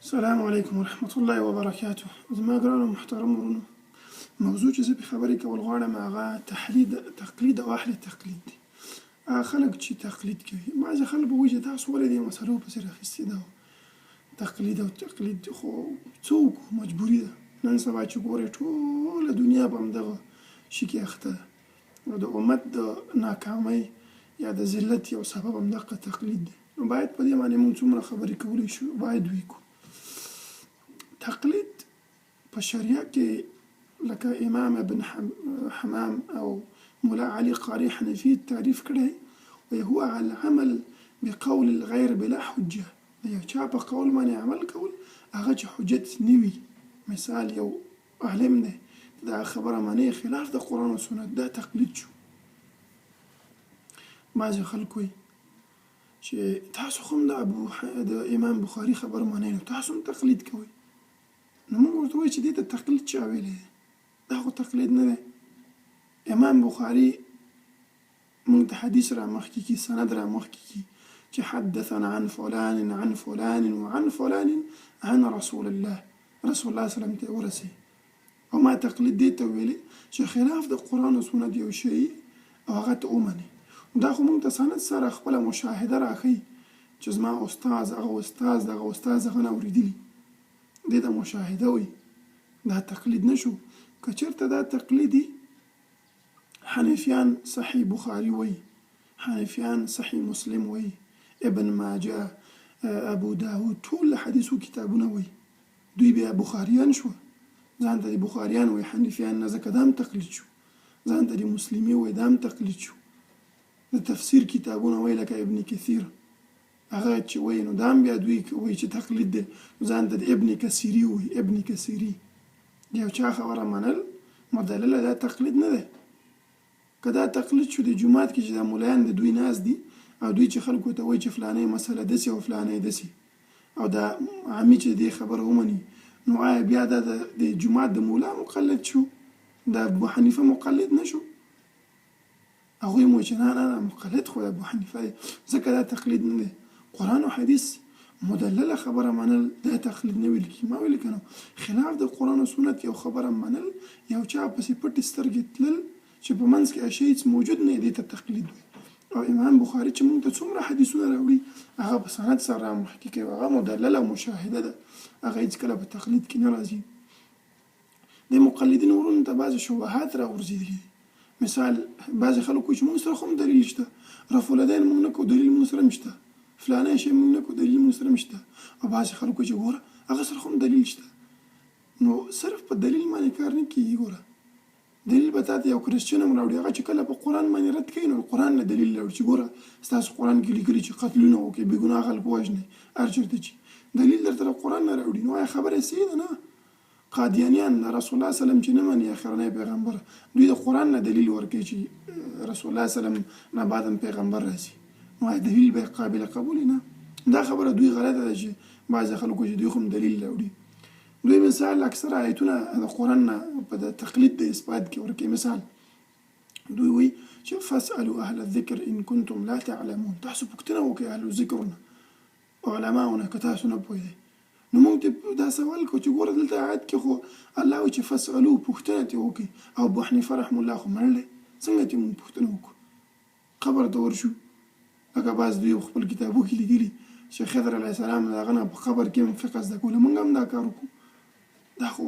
السلام علیکم ورحمت الله وبرکاته. زما ګرانو محترم ورونو، موضوع چې زه پرې خبرې کول غواړم هغه تقلید او اهل تقلید دی. هغه خلک چې تقلید کوي، بعضې خلک به وایي چې تاسو ولې دې مسلو پسې راخیستې ده تقلید او تقلید، خو څه وکړو، مجبوري ده. نن سبا چې ګورئ ټوله دنیا په همدغه شي کې اخته ده، نو د امت د ناکامۍ یا د ذلت یو سبب همدغه تقلید دی. نو باید په دې باندې موږ څومره خبرې کولی شو باید ویکو. تقلید په شریعه کې لکه امام ابن حمام او مولا علي قاري حنفي تعریف کړی، وایي هو العمل بقول الغیر بلا حجه. د یو چا په قول باندې عمل کول هغه چې حجت نه وي. مثال یو عالم دی، دا خبره منې خلاف د قرآن او سنت، دا تقلید شو. بعضې خلک وایي چې تاسو هم د امام بخاري خبر منئ، نو تاسو هم تقلید کوئ. نو موږ ورته وایو چې دې ته تقلید چا ویلی دی؟ دا خو تقلید نه دی. امام بخاري موږ ته حدیث را مخکې کي، سند را مخکې کي چې حدثنا عن فلان عن فلان وعن فلان عن رسول الله، رسول الله صلی الله علیه وسلم ته ورسي. او ما تقلید دې ته ویلې چې خلاف د قرآن او سنت یو شی او هغه ته ومني. دا خو موږ ته سند سره خپله مشاهده راښیي چې زما استاد هغه استاد دغه استاد هغه نه اورېدلي، دې ته مشاهده وایي. دا تقلید نه شو. که چېرته دا تقلیدي، حنفیان صحیح بخاري وایي، حنفیان صحیح مسلم وایي، ابن ماجه، ابو داود، ټول د حدیثو کتابونه وایي. دوی بیا بخاریان شو، ځان ته د بخاریان وایي، حنفیان نه، ځکه دا هم تقلید شو. ځان ته د مسلمي وایي، دا هم تقلید شو. د تفسیر کتابونه وایي لکه ابن کثیر، هغه چې وایي نو دا هم بیا دوی وایي چې تقلید دی، ځان ته د ابن کثیري وایي. ابن کثیري د یو چا خبره منل مدلله، دا تقلید نه دی. که دا تقلید شو، د جومات کې چې دا ملایان د دوی ناست دي او دوی چې خلکو ته وایي چې فلانۍ مسله داسې او فلانۍ داسې، او دا عامي چې دې خبره ومني، نو آیا بیا دا د جومات د مولا مقلد شو، د ابو حنیفه مقلد نه شو؟ هغوی مو چې نه نه نه، مقلد خو ابو حنیفه دی، ځکه دا تقلید نه دی. قرآن او حدیث مدلله خبره منل دا تقلید نه ویل کېږي. ما ویل که نه خلاف د قرآن او سنت یو خبره منل، یو چا پسې پټې سترګې تلل چې په منځ کې شی هېڅ موجود نه دی، دې ته تقلید وایي. او امام بخاري چې موږ ته څومره حدیثونه راوړي هغه په سند سره رامخکې کوي، هغه مدلله او مشاهده ده، هغه هېڅکله په تقلید کې نه راځي. د مقلدینو ورونو ته بعضې شبهات راغورځېدلي دي. مثال بعضې خلک وایي چې موږ سره خو هم دلیل شته، رفع الیدین موږ نه کوو، دلیل موږ سره هم شته، فلانی شی موږ نه کوو، دلیل موږ سره هم شته. او بعضې خلک وایي چې ګوره هغه سره خو هم دلیل شته. نو صرف په دلیل باندې کار نه کېږي. ګوره دلیل به تاته یو کرسچن هم راوړي، هغه چې کله په قرآن باندې رد کوي نو قرآن نه دلیل راوړي چې ګوره ستاسو قرآن کې لیکلي چې قتلونه وکړئ، بېګناه خلک ووژنئ، هر چېرته چې دلیل درته د قرآن نه راوړي. نو آیا خبره یې صحیح ده؟ نه. قادیانیان د رسول الله صلی الله علیه وسلم چې نه مني اخرنی پیغمبر، دوی د قرآن نه دلیل ورکوي چې رسول الله صلی الله علیه وسلم نه بعد هم پیغمبر راځي. نو آیا دلیل به قابل قبول نه؟ دا خبره دوی غلطه ده چې بعضې خلکو چې دوی خو هم دلیل راوړي. دوی مثال اکثره آیتونه د قرآن نه په د تقلید د اثبات کې ورکوي. مثال دوی وایي چې فاسألوا اهل الذکر ان کنتم لا تعلمون، تاسو پوښتنه وکړئ اهل الذکر نه، علماو نه، که تاسو نه پوهېدئ. نو موږ ته دا سوال کوو چې ګوره دلته آیت کې خو الله وایي چې فاسألوا، پوښتنه ترې وکړئ، او ابو حنیفه رحمه الله خو مړ دی، څنګه ترې موږ پوښتنه وکړو؟ قبر ته ورشو، لکه بعض دوی خپل کتابو کې لیکلي چې خضر علیه السلام د هغه نه په قبر کې هم فقه زده کوله، موږ هم دا کار وکړو. دا خو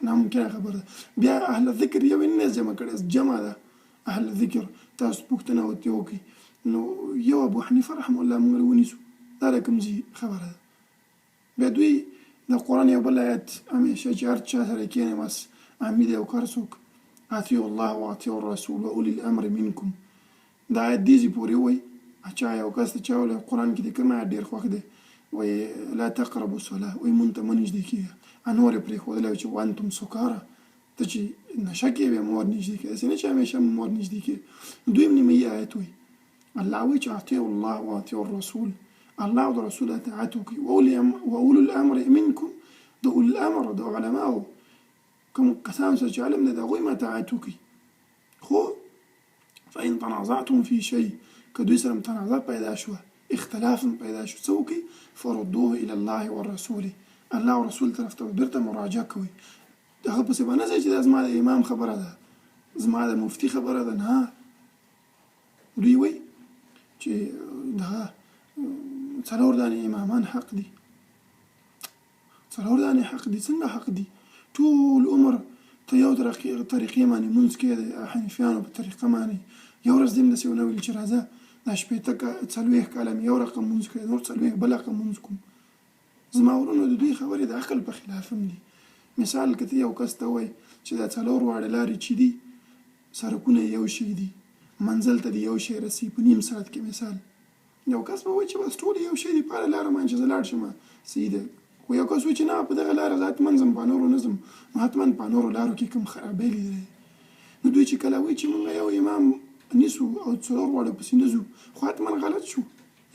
ناممکنه خبره ده. بیا اهل ذکر یو نه جمع کړی، جمع ده اهل ذکر، تاسو پوښتنه ورته وکړئ. نو یو ابو حنیفه رحمه الله موږ ونیسو، دا د کوم ځای خبره ده؟ بیا دوی د قرآن یو بل آیت همیشه چې هر چا سره کښېنې بس عامي دی او که هر څوک اطیعوا الله و اطیعوا الرسول و اولی الامر منکم، دا آیت دې ځای پورې وایي. چا یو کس ته چا ویل قرآن کې د کوم آیت ډېر خوښ دی؟ وایي لا تقربوا الصلاة، وایي مونږ ته مه نږدې کېږه. نور یې پرېښودلی چې وانتم سکاره، ته چې نشه کې بیا مه ورنږدې کېږه، داسې نه چې همیشه مه ورنږدې کېږه. دوی هم نیمایي آیت وایي. الله وایي چې اطیعوا الله و اطیعوا الرسول، الله او د رسول اطاعت وکړئ، واولو الامر منکم، د اولو الامر د علماو کوم کسان سره چې علم دی د هغوی هم اطاعت وکړئ. خو فإن تنازعتم في شيء، که دوی سره تنازع پیدا شوه، اختلاف هم پیدا شو، څه وکړئ؟ فردوه الی الله والرسول، الله او رسول طرف ته بیرته مراجعه کوئ. هغه پسې به نه ځئ چې دا زما د امام خبره ده، زما د مفتي خبره ده، نه. دوی وایي چې دغه څلور دانې امامان حق دي، څلور دانې حق دي. څنګه حق دي؟ ټول عمر ته یو طریقې باندې مونځ کې د حنیفیانو په طریقه باندې، یو ورځ دې هم داسې ونه ویل چې راځه دا 60 40 کاله مې یو رقم مونځ کړی، نور 40 بل رقم مونځ کوم. زما ورونو، د دوی خبرې د عقل په خلاف هم دي. مثال که ته یو کس ته وایي چې دا څلور واړه لارې چې دي، سړکونه یو شی دي، منزل ته دې یو شی رسي په نیم ساعت کې، مثال یو کس به وایي چې بس ټول یو شی دي، په هره لاره باندې چې زه لاړ شم صحیح دی. خو یو کس وایي چې نه، په دغه لاره زه حتما ځم، په نورو نه ځم، نو حتما په نورو لارو کې کوم خرابی لیدلی. نو دوی چې کله وایي چې موږ یو امام نیسو او څلور واړو پسې نه ځو، خو حتما غلط شو.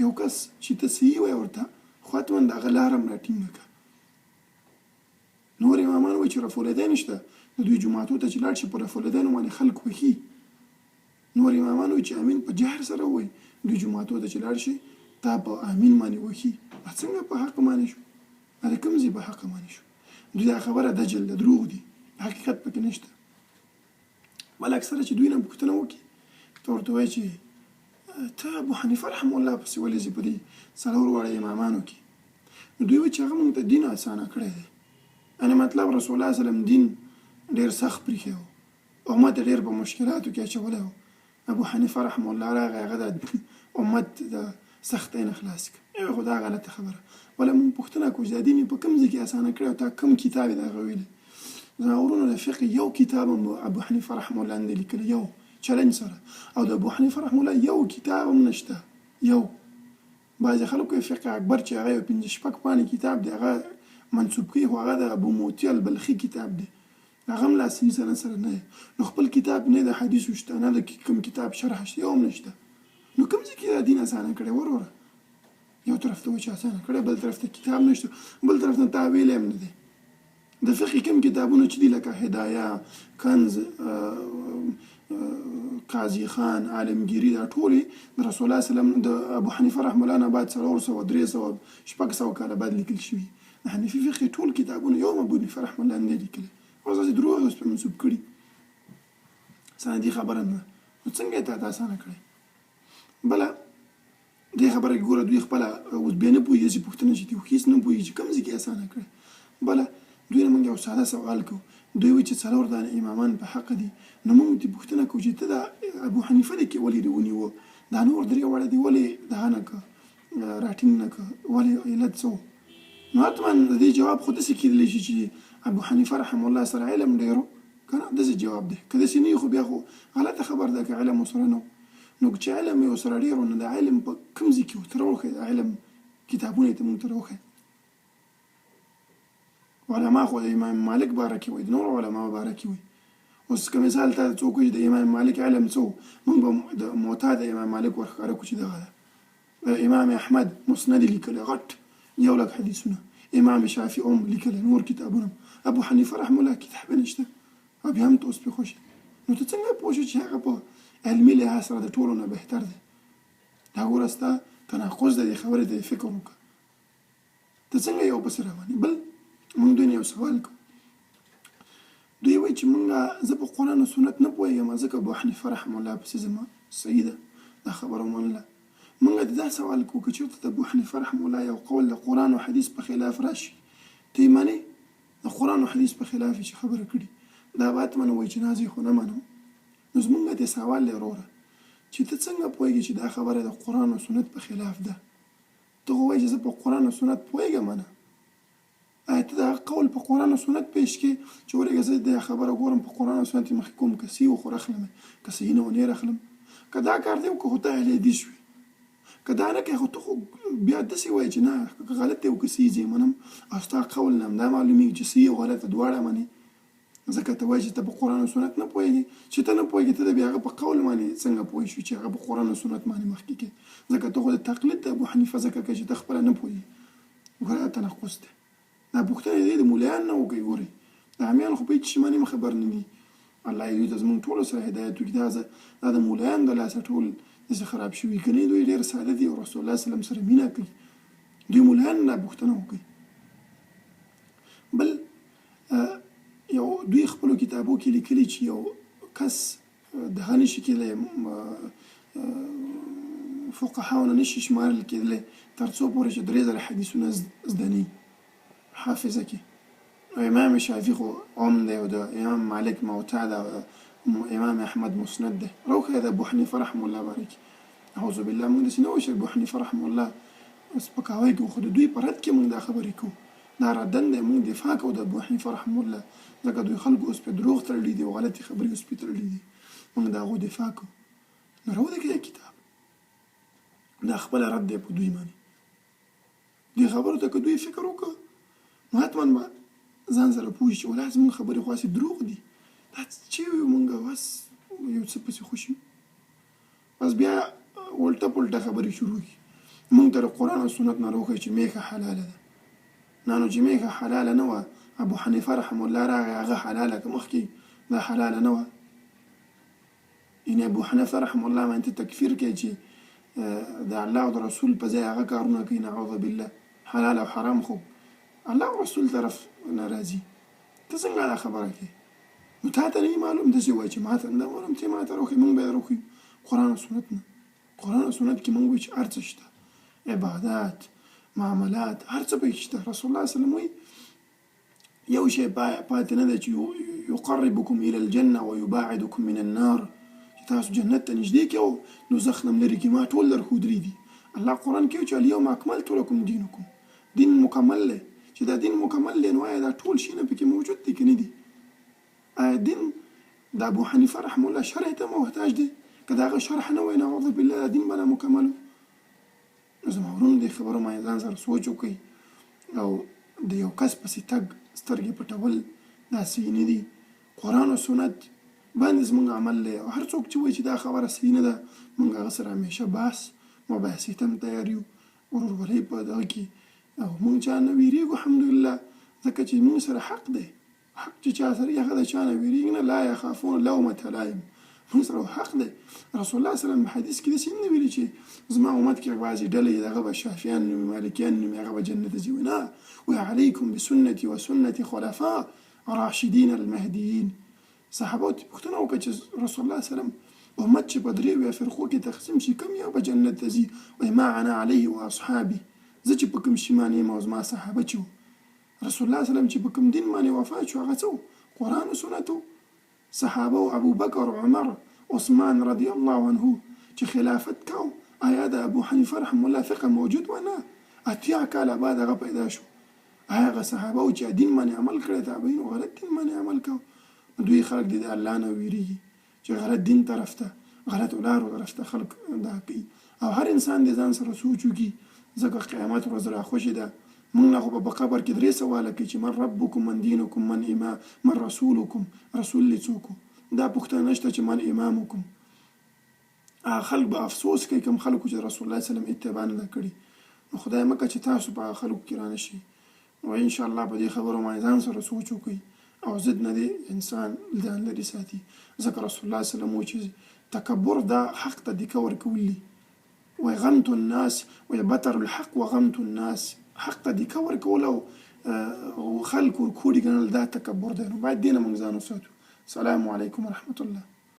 یو کس چې ته صحیح وایې ورته، خو حتما د هغه لاره هم راټینګه کړه. نور امامان وایي چې رفع الیدین شته، د دوی جوماتو ته چې لاړ شي په رفع الیدینو باندې خلک وهي. نور امامان وایي چې امین په جهر سره ووایي، دوی جوماتو ته چې لاړ شي تا په امین باندې وهي. دا څنګه په حق باندې شو؟ دا د کوم ځای په حق باندې شو؟ دوی دا خبره دجل ده، دروغ دي، حقیقت پکې نشته. بل اکثره چې دوی نه پوښتنه وکړي، ته ورته وایي چې ته ابو حنیفه رحمه الله پسې ولې ځې په دې څلور واړه امامانو کې؟ نو دوی وایي چې هغه موږ ته دین اسانه کړی دی. یعنې مطلب رسول الله صلی الله علیه وسلم دین ډېر سخت پریښی و، امت ډېر په مشکلاتو کې اچولی و. ابو حنیفه رحمه الله راغی، هغه د امت د سختۍ نه خلاص کړ. یوه خو دا غلطه خبره. بله موږ پوښتنه کوو چې دا دین یې په کوم ځای کې اسانه کړی او تا کوم کتاب یې د هغه ویلی؟ زما ورونو، د فقه یو کتاب هم ابو حنیفه رحمه الله نه دی لیکلی، یو چلنج سره. او د ابو حنیفه رحمه الله یو کتاب هم نشته. یو بعضې خلکو یې فقه اکبر چې هغه یو 5 6 پاڼې کتاب دی، هغه منسوب کوي، خو هغه د ابو موتی البلخي کتاب دی، هغه هم لا صحیح سند سره نه دی. نو خپل کتاب نه د حدیثو شته، نه د کوم کتاب شرح شته، یو هم نشته. نو کوم ځای کې دا دین اسانه کړی وروره؟ یو طرف ته وایي چې اسانه کړی، بل طرف ته کتاب نشته، بل طرف ته تا ویلی هم نه دی. د فقې کوم کتابونه چې دي لکه هدایه، کنز، قاضي خان، عالمګیري، دا ټولې د رسول الله صلی الله علیه وسلم د ابو حنیفه رحمه الله نه بعد 400، 300، 600 کاله بعد لیکل شوي. د حنیفي فقې ټول کتابونه یو هم ابو حنیفه رحمه الله نه دی لیکلی، اوس داسې دروغ یې اوس پرې منسوب کړي، سندي خبره نه. نو څنګه یې تا ته اسانه کړی؟ بله دې خبره کې ګوره، دوی خپله اوس بیا نه پوهېږي چې پوښتنه چې دي هېڅ نه پوهېږي چې کوم ځای کې اسانه کړی. بله دوی نه موږ یو ساده سوال کوو. دوی وایي چې څلور دانې امامان په حق دي، نو موږ ترې پوښتنه کوو چې ته دا ابو حنیفه دې کې ولې ونیوه، دا نور درې واړه دې ولې دغه نه که راټینګ نه که، ولې، علت څه و؟ نو حتما د دې جواب خو داسې کېدلی شي چې ابو حنیفه رحمه الله سره علم ډېر و که نه، داسې جواب دی. که داسې نه وي خو بیا خو غلطه خبره ده که علم ورسره نه و. نو چې علم یې ورسره ډېر و، نو د علم په کوم ځای کې و؟ ته راوښیه د علم کتابونه یې ته موږ ته راوښیه. علما خو د امام مالک باره کې وایي، د نورو علماو باره کې وایي. اوس که مثال ته څوک وایي چې د امام مالک علم څه و، موږ به د موطا د امام مالک ورښکاره کړو چې دغه ده. امام احمد مسند لیکلی غټ 1 لک حدیثونه، امام شافعي هم لیکلی نور کتابونه، ابو حنیفه رحمه الله کتاب یې نشته او بیا هم ته اوس پرې خوښ. نو ته څنګه پوه شې چې هغه په علمي لحاظ سره د ټولو نه بهتر دی؟ دا ګوره ستا تناقض دی، دې خبرې ته یې فکر وکړه، ته څنګه یو پسې روان یې؟ بل موږ دوی نه یو سوال کوو. دوی وایي چې موږ زه په قرآن او سنت نه پوهېږم، ځکه ابو حنیفه رحمه الله پسې ځم. صحیح ده، دا خبره ومنله. موږ د دا سوال کوو که چېرته د ابو حنیفه رحمه الله یو قول د قرآن او حدیث په خلاف راشي، ته یې منې؟ د قرآن او حدیث په خلاف یې چې خبره کړي، دا به حتما وایي چې نه، زه یې خو نه منم. نو زموږ دې سوال دی وروره چې ته څنګه پوهېږې چې دا خبره د قرآن او سنت په خلاف ده؟ ته خو وایې چې زه په قرآن او سنت پوهېږم نه. آیا ته د هغه قول په قرآن او سنت پیش کې چې ورېږه زه دا خبره ګورم په قرآن او سنت یې مخکې کوم، که صحیح و خو راخلم، که صحیح نه و نه یې راخلم؟ که دا کار دی وکړه خو ته اهل حدیث شوې، که دا نه کوې خو ته خو بیا داسې وایې چې نه که غلط دی او که صحیح زه یې منم، او ستا قول نه همدا معلومېږي چې صحیح او غلط دواړه منې، ځکه ته وایې چې ته په قرآن او سنت نه پوهېږې. چې ته نه پوهېږې، ته د بیا هغه په قول باندې څنګه پوه شوې چې هغه په قرآن او سنت باندې مخکې کې؟ ځکه ته خو د تقلید د ابو حنیفه ځکه کوې چې ته خپله نه پوهېږې. ګوره دا تناقض دی. دا پوښتنه دې د مولایان نه وکړئ. ګورئ د عامیان خو په هېڅ شي باندې هم خبر نه دي. الله یې دوی ته زموږ ټولو سره هدایت وکړي. دا د مولایانو د لاسه ټول د داسې خراب شوي کني، دوی ډېر ساده دي او رسول الله صلی الله علیه وسلم سره مینه کوي. دوی مولایان نه پوښتنه وکړي. بل یو دوی خپلو کتابو کې لیکلي چې یو کس دغه نشي کېدلی، فقهاو نه نشي شمارل کېدلی تر څو پورې چې 3000 حدیثونه زده نه حافظه کې. امام شافعي خو ام دی او د امام مالک موتا ده او امام احمد مسند دی. راوښیه د ابو حنیفه رحمه الله باره کې. اعوذ بالله، موږ داسې نه وایو چې ابو حنیفه رحمه الله سپکاوی کوو، خو د دوی په رد کې موږ دا خبرې کوو. دا ردن دی، موږ دفاع کوو د ابو حنیفه رحمه الله، ځکه دوی خلکو اوس پرې دروغ تړلي دي او غلطې خبرې اوس پرې تړلي دي، موږ د هغو دفاع کوو. نو راولېږه کتاب، دا خپله رد دی په دوی باندې. دې خبرو ته که دوی فکر وکړ نو حتما به ځان سره پوه شي چې ولا زموږ خبرې خو هسې دروغ دي، دا چې ویو موږ بس یو څه پسې خوشي، بس بیا الټه پلټه خبرې شروع کړي. موږ ته د قرآن او سنت نه راوښیي چې میښه حلاله ده. نه نو چې میښه حلاله نه وه، ابو حنیفه رحمه الله راغی هغه حلاله که مخکې دا حلاله نه وه. یعنی ابو حنیفه رحمه الله باندې تکفیر کوي چې د الله او د رسول په ځای هغه کارونه کوي، نعوذ بالله. حلال او حرام خو الله او رسول طرف نه راځي، ته څنګه دا خبره کوې؟ نو تا ته نه معلوم، داسې وایي چې ما ته نه معلوم، ته ما ته راوښیې، موږ به یې راوښیو قرآن او سنت نه. قرآن او سنت کې موږ وایو چې هر څه شته، عبادات، معاملات، هر څه پکې شته. رسول الله صلی الله علیه وسلم وایي یو شی پاتې نه دی چې یقربکم الی الجنة ویباعدکم من النار، چې تاسو جنت ته نږدې کړي او دوزخ نه هم لرې کړي. ما ټول در ښودلي دي. الله قرآن کې چې الیوم اکملت لکم دینکم، دین مکمل دی. چې دا دین مکمل دی نو آیا دا ټول شیونه پکې موجود دي که نه دي؟ آیا دین د ابو حنیفه رحمه الله شرح ته محتاج دی؟ که د هغه شرح نه وای نعوذ بالله دا دین به نامکمل و. نو زما وروڼو دې خبرو باندې ځان سره سوچ وکړئ او د یو کس پسې تګ سترګې پټول دا صحیح نه دي. قرآن او سنت باندې زموږ عمل دی او هر څوک چې وایي چې دا خبره صحیح نه ده موږ هغه سره همیشه بحث مباحثې ته هم تیار یو، ورورولۍ په دغه کې، او موږ چا نه ویریږو الحمدلله، ځکه چې موږ سره حق دی. حق چې چا سره هغه د چا نه ویریږي نه، لا یخافون لومة لایم، موږ سره حق دی. رسول الله صلی الله علیه وسلم حدیث کې داسې نه ویلي چې زما امت کې بعضې ډلې دغه به شافعیان نومي، مالکیان نومي، هغه به جنت ته ځي. نه، وایي علیکم بسنتي وسنت خلفاء راشدین المهدیین. صحابه ته پوښتنه وکړه چې رسول الله صلی الله علیه وسلم امت چې په درې ویا فرقو کې تقسیم شي کوم یو به جنت ته ځي؟ وایي ما انا علیه واصحابي، زه چې په کوم شي باندې یم او زما صحابه چې وو. رسول الله صلی الله علیه وسلم چې په کوم دین باندې وفات شو هغه څه و؟ قرآن او سنت و. صحابه او ابوبکر، عمر، عثمان رضی الله عنه چې خلافت کاو، آیا د ابو حنیفه رحمه الله فقه موجود و؟ نه، 80 کاله بعد هغه پیدا شو. آیا هغه صحابه و چې دین باندې عمل کړی، تابعینو غلط دین باندې عمل کاو؟ دوی خلک دې د الله نه ویریږي چې غلط دین طرف ته، غلطو لارو طرف ته خلک دا کوي. او هر انسان دې ځان سره سوچ وکړي، ځکه قیامت ورځ راخوشې ده. موږ نه خو به په قبر کې 3 سواله کوي چې من ربکم، من دینکم، من امام، من رسولکم، رسول دې څوک و؟ دا پوښتنه نشته چې من امامکم. هغه خلک به افسوس کوي کوم خلکو چې رسول الله صلی الله علیه وسلم اتباع نه ده کړې. نو خدای مه کړه چې تاسو په هغه خلکو کې رانه شئ. نو انشاءالله په دې خبرو باندې ځان سره سوچ وکړئ او ضد نه دې انسان ځان لرې ساتي، ځکه رسول الله صلی الله علیه وسلم وایي چې تکبر دا حق ته دیکه ورکول دي. وایي غمت الناس، وایي بطر الحق وغمت الناس، حق ته دیکه ورکول او خلک ورکوړي ګڼل دا تکبر دی. نو باید دې نه موږ ځان وساتو. السلام علیکم ورحمة الله.